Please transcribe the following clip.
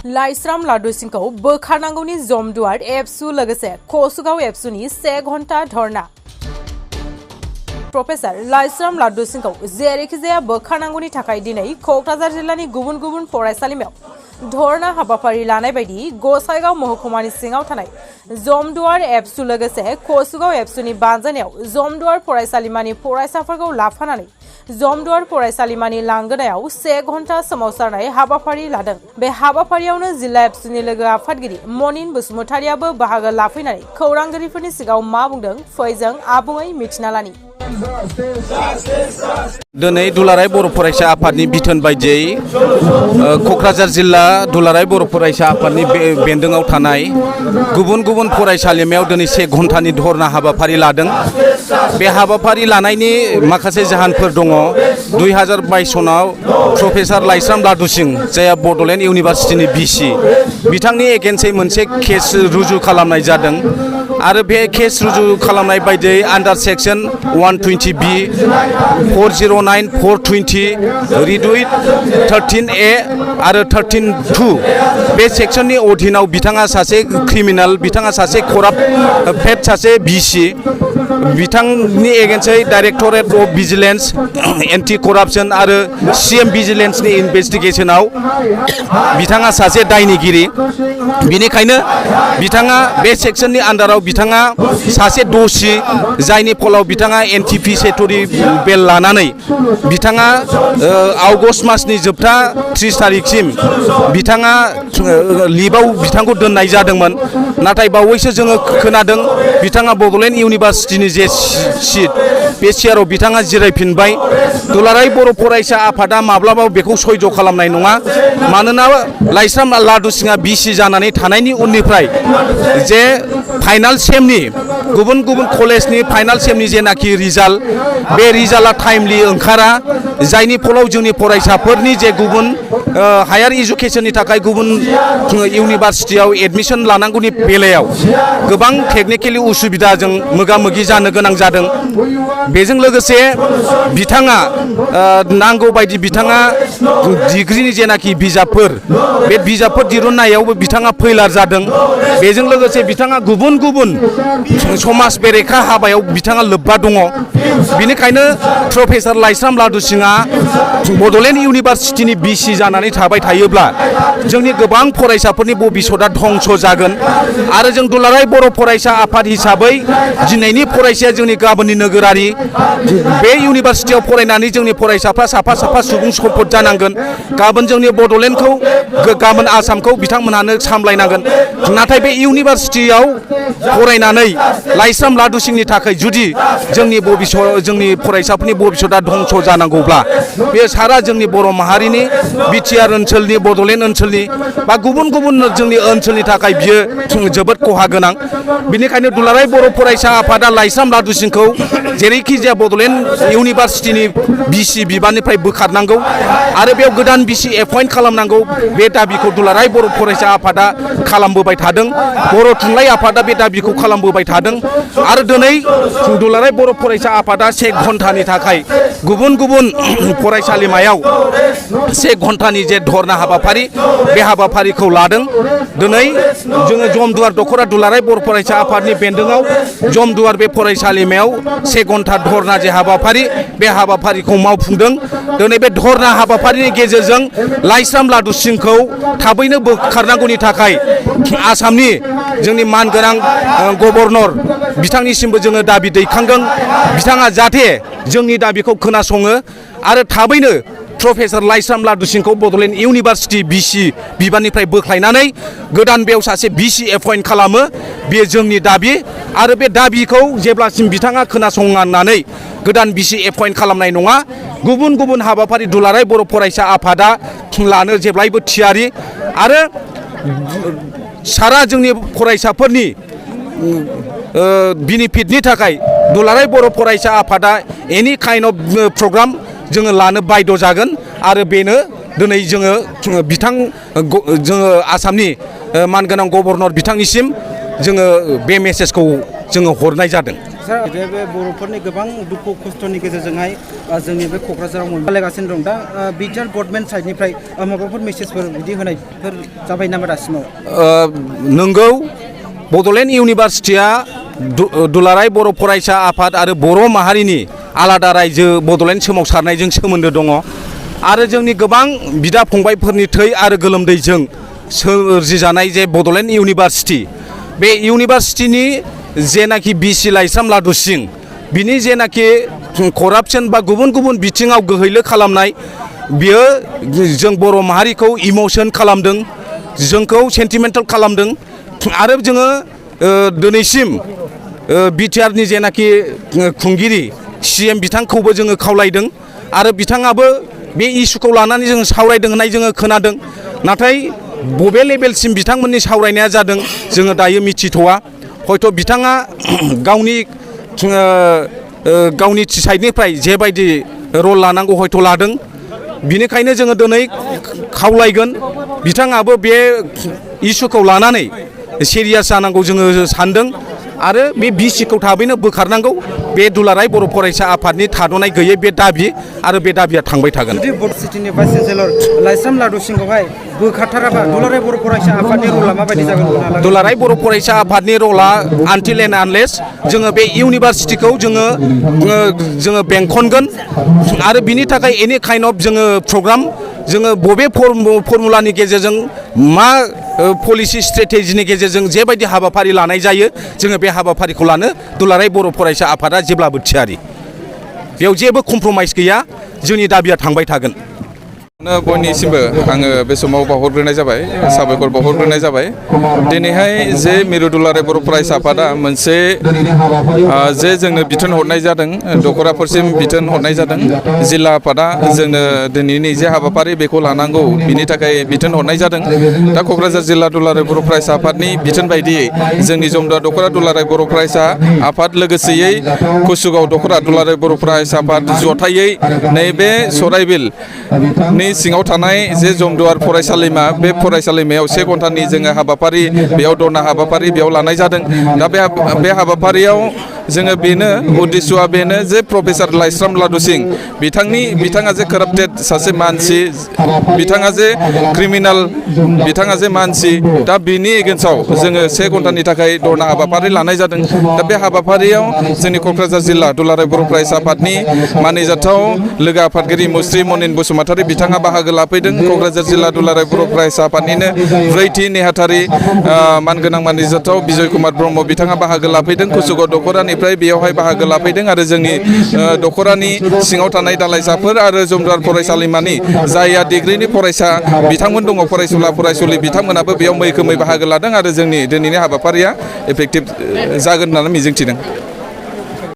लाइस्राम लाडु सिंह को बोखारनांगौनि जमदुवार एबसु लोगोसे कसुगाव एबसुनि 1 घन्टा धरना प्रोफेसर लाइस्राम लाडु सिंह को जेरैखिजाया बोखारनांगौनि थाखाय दिनै कक्राझार जिल्लानि गुबुन गुबुन फरायसालिमायाव धरना हाबाफारि लानाय बायदि गसाइगाव महकुमानि सिङाव थानाय जमदुवार एबसु लोगोसे कसुगाव एबसुनि बानजायनायाव जमदुवार फरायसालिमानि फरायसाफोरखौ लाफानानै जमदुवार फरायसालिमानि लांगोनायाव 1 घन्टा सोमावसारनाय हाबाफारि लादों। बे हाबाफारियावनो जिल्ला एबसुनि लोगो आफादगिरि मनिन बसुमतारियाबो बाहागो लाफैनानै खौरांगिरिफोरनि सिगाङाव मा बुंदों फैजों आबुङै मिथिना लानि। दिनै दुलाराय बर' फरायसा आफादनि बिथोन बायदियै कक्राझार जिल्ला दुलाराय बर' फरायसा आफादनि बेन्दोङाव थानाय गुबुन गुबुन फरायसालिमायाव दिनै 1 घन्टानि धरना हाबाफारि लादों। बे हाबाफारि लानायनि माखासे जाहोनफोर दङ। 2022 सनाव प्रफेसार लाइस्राम लाडु सिंह जायहा बड'लेण्ड इउनिभारसिटिनि बिसि बिथांनि एगेन्स्टै मोनसे केस रुजु खालामनाय जादों आरो बे केस रुजु खालामनाय बायदियै आन्डार सेक्सन 120B 409 420 रिडुइट 13A आरो 13(2) बे सेक्सननि अधीनाव बिथाङा सासे क्रिमिनेल, बिथाङा सासे कराप्ट फेड सासे बिसि बिथांनि एगेन्स्टै डाइरेक्टरेट अफ भिजिलेन्स एन्टि करापसन आरो CM भिजिलेन्सनि इनभेस्टिगेसनाव बिथाङा सासे दायनिगिरि। बिनिखायनो बिथाङा बे सेक्सननि आन्डाराव बिथाङा सासे दोषी जायनि फलाव बिथाङा एन्टिसिपेटरि बेल लानानै बिथाङा आगष्ट मासनि जोबथा 30 तारिखसिम बिथाङा लिभआव बिथांखौ दोननाय जादोंमोन। नाथाय बावैसो जोङो खोनादों बिथाङा बड'लेण्ड इउनिभारसिटिनि जे सिट बे सियाराव बिथाङा जिरायफिनबाय। दुलाराय बर' फरायसा आफादा माब्लाबाबो बेखौ सयज' खालामनाय नङा। मानोना लाइस्राम लाडु सिंहआ बिसि जानानै थानायनि उननिफ्राय जे फाइनाल सेमनि गुबुन गुबुन कलेजनि फाइनाल सेमनि जेनाखि रिजाल्ट बे रिजाल्टआ टाइमलि ओंखारा, जायनि फलाव जोंनि फरायसाफोरनि जे गुबुन हायार इडुकेसननि थाखाय गुबुन इउनिभारसिटियाव एडमिसन लानांगौनि बेलायाव गोबां टेकनिकेलि उसुबिदाजों मोगा मोगि जानो गोनां जादों। बेजों लोगोसे बिथाङा नांगौ बायदि बिथाङा डिग्रिनि जेनाखि बिजाबफोर बे बिजाबफोर दिरुननायावबो बिथाङा फैलार जादों। बेजों लोगोसे बिथाङा गुबुन गुबुन समाज बेरेखा हाबायाव बिथाङा लोब्बा दङ। बिनिखायनो प्रफेसार लाइस्राम लाडु सिंहआ बड'लेण्ड इउनिभारसिटिनि बिसि जानानै थाबाय थायोब्ला जोंनि गोबां फरायसाफोरनि भबिसतआ धंस जागोन आरो जों दुलाराय बर' फरायसा आफाद हिसाबै दिनैनि फरायसाया जोंनि गाबोननि नोगोरारि। बे इउनिभारसिटियाव फरायनानै जोंनि फरायसाफ्रा साफा साफा सुबुं सम्पद जानांगोन। गाबोन जोंनि बड'लेण्डखौ गाबोन आसामखौ बिथांमोनहानो सामलायनांगोन। नाथाय बे इउनिभारसिटियाव फरायनानै लाइस्राम लाडु सिंहनि थाखाय जुदि जोंनि फरायसाफोरनि भबिसतआ धंस जानांगौब्ला बे सारा जोंनि बर' माहारिनि बिटिआर ओनसोलनि बड'लेण्ड ओनसोलनि बा गुबुन गुबुन जोंनि ओनसोलनि थाखाय बियो जोबोद खहा गोनां। बिनिखायनो दुलाराय बर' फरायसा आफादा लाइस्राम लाडु सिंहखौ जेरैखि जाया बड'लेण्ड इउनिभारसिटिनि बिसि बिबाननिफ्राय बोखारनांगौ आरो बेयाव गोदान बिसि एपइन्ट खालामनांगौ। बे दाबिखौ दुलाराय बर' फरायसा आफादा खालामबोबाय थादों। बर' थुनलाइ आफादा बे दाबिखौ खालामबोबाय थादों आरो दिनै दुलाराय बर' फरायसा आफादा 1 घन्टानि थाखाय गुबुन गुबुन फरायसालिमायाव 1 घन्टानि जे धरना हाबाफारि बे हाबाफारिखौ लादों। दिनै जोङो जमदुवार दख'रा दुलाराय बर' फरायसा आफादनि बेन्दोङाव जमदुवार बे फरायसालिमायाव 1 घन्टा धरना जे हाबाफारि बे हाबाफारिखौ मावफुंदों। दिनै बे धरना हाबाफारिनि गेजेरजों लाइस्राम लाडु सिंहखौ थाबैनो बोखारनांगौनि थाखाय आसामनि जोंनि मानगोनां गभर्नर बिथांनिसिमबो जोङो दाबि दैखांदों। बिथाङा जाहाथे जोंनि दाबिखौ खोनासङो आरो थाबैनो प्रफेसार लाइस्राम लाडु सिंहखौ बड'लेण्ड इउनिभारसिटि बिसि बिबाननिफ्राय बोख्लायनानै गोदान बेयाव सासे बिसि एपइन्ट खालामो। बेयो जोंनि दाबि आरो बे दाबिखौ जेब्लासिम बिथाङा खोनासंनानै गोदान बिसि एपइन्ट खालामनाय नङा, गुबुन गुबुन हाबाफारि दुलाराय बर' फरायसा आफादा लानो जेब्लायबो थियारि आरो सारा जोंनि फरायसाफोरनि बेनिफिटनि थाखाय दुलाराय बर' फरायसा आफादा एनि काइन्ड अफ प्रग्राम जोङो लानो बायद' जागोन आरो बेनो दिनै जोङो आसामनि मानगोनां गभर्नर बिथांनिसिम जोङो बे मेसेजखौ जोङो हरनाय जादों। सार बे बर'फोरनि गोबां दुखु खस्थ'नि गेजेरजोंहाय जोंनि बे क'क्राझाराव मोनलायगासिनो दं दा बिटिआर गभर्नमेन्ट साइडनिफ्राय माबाफोर मेसेजफोर बिदि होनायफोर जाबाय नामा दासिमाव? नंगौ, बड'लेण्ड इउनिभारसिटिया दुलाराय बर' फरायसा आफाद आरो बर' माहारिनि आलादा रायजो बड'लेण्ड सोमावसारनायजों सोमोन्दो दङ आरो जोंनि गोबां बिदा फंबायफोरनि थै आरो गोलोमदैजों सोरजिजानाय जे बड'लेण्ड इउनिभारसिटि, बे इउनिभारसिटिनि जेनाखि बिसि लाइस्राम लादु सिं बिनि जेनाखि करापसन बा गुबुन गुबुन बिथिङाव गोहैलो खालामनाय, बियो जों बर' माहारिखौ इमोसन खालामदों, जोंखौ सेन्टिमेन्टेल खालामदों आरो जोङो दिनैसिम बिटिआरनि जेनाखि खुंगिरि CM बिथांखौबो जोङो खावलायदों आरो बिथाङाबो बे इस्युखौ लानानै जोङो सावरायदों होननाय जोङो खोनादों। नाथाय बबे लेभेलसिम बिथांमोननि सावरायनाया जादों जोङो दायो मिथिथ'वा। हयथ' बिथाङा गावनि साइडनिफ्राय जेबायदि रल लानांगौ हयथ' लादों। बिनिखायनो जोङो दिनै खावलायगोन बिथाङाबो बे इस्युखौ लानानै सिरियास जानांगौ जोङो सानदों आरो बे बिसिखौ थाबैनो बोखारनांगौ। बे दुलाराय बर' फरायसा आफादनि थाद'नाय गैयै बे दाबि आरो बे दाबिया थांबाय थागोन। जुदि बड'सिटिनि भाइस चेन्सेलर लाइस्राम लादु सिंखौहाय बोखारथाराबा दुलाराय बर' फरायसा आफादनि रला माबायदि जागोन? दुलाराय बर' फरायसा आफादनि रला आनटिल एन्ड आनलेस जोङो बे इउनिभारसिटिखौ जोङो बेंखनगोन आरो बिनि थाखाय एनि काइन्ड अफ जोङो प्रग्राम जोङो बबे फर्मुलानि गेजेरजों मा पलिसि स्ट्रेटेजिनि गेजेरजों जेबायदि हाबाफारि लानाय जायो जोङो बे हाबाफारिखौ लानो दुलाराय बर' फरायसा आफादा जेब्लाबो थियारि। बेयाव जेबो कमप्रमाइस गैया, जोंनि दाबिया थांबाय थागोन। बयनिसिमबो आङो बे समाव बावहरग्रोनाय जाबाय, साबायखर बावहरग्रोनाय जाबाय। दिनैहाय जे मिरु दुलाराय बर' फरायसा आफादा मोनसे जे जोंनो बिथोन हरनाय जादों, दख'राफोरसिम बिथोन हरनाय जादों, जिल्ला आफादा जोंनो दिनैनि जे हाबाफारि बेखौ लानांगौ बिनि थाखाय बिथोन हरनाय जादों। दा क'क्राझार जिल्ला दुलाराय बर' फरायसा आफादनि बिथोन बायदियै जोंनि जमदुवार दख'रा दुलाराय बर' फरायसा आफाद लोगोसेयै कुसुगाव दख'रा दुलाराय बर' फरायसा आफाद जथायै नैबे सराइबिलनि सिङाव थानाय जे जमदुवार फरायसालिमा, बे फरायसालिमायाव 1 घन्टानि जोङो हाबाफारि, बेयाव धरना हाबाफारि बेयाव लानाय जादों। दा बे हाबाफारियाव जोङो बेनो उद्देश्यआ बेनो जे प्रफेसार लाइस्राम लादु सिं बिथाङा जे काराप्टेड सासे मानसि, बिथाङा जे क्रिमिनेल, बिथाङा जे मानसि, दा बिनि एगेन्स्टआव जोङो 1 घन्टानि थाखाय धरना हाबाफारि लानाय जादों। दा बे हाबाफारियाव जोंनि क'क्राझार जिल्ला दुलाराय बर' फरायसा आफादनि मानिजाथाव लोगो आफादगिरि मुस्रि मनिन बसुमतारी बिथाङा बाहागो लाफैदों। क'क्राझार जिल्ला दुलाराय बर' फरायसा आफादनिनो 4थि नेहाथारि मानगोनां मानिजाथाव बिजय कुमार ब्रह्म बिथाङा बाहागो लाफैदों। कुसुगाव दख'रानिफ्राय बेयावहाय बाहागो लाफैदों आरो जोंनि दख'रानि सिङाव थानाय दालाइसाफोर आरो जमदुवार फरायसालिमानि जायहा डिग्रिनि फरायसा बिथांमोन दङ, फरायसुला फरायसुलि बिथांमोनाबो बेयाव मैखोमै बाहागो लादों आरो जोंनि दिनैनि हाबाफारिया इफेक्टिभ जागोन होननानै मिजिंथिदों।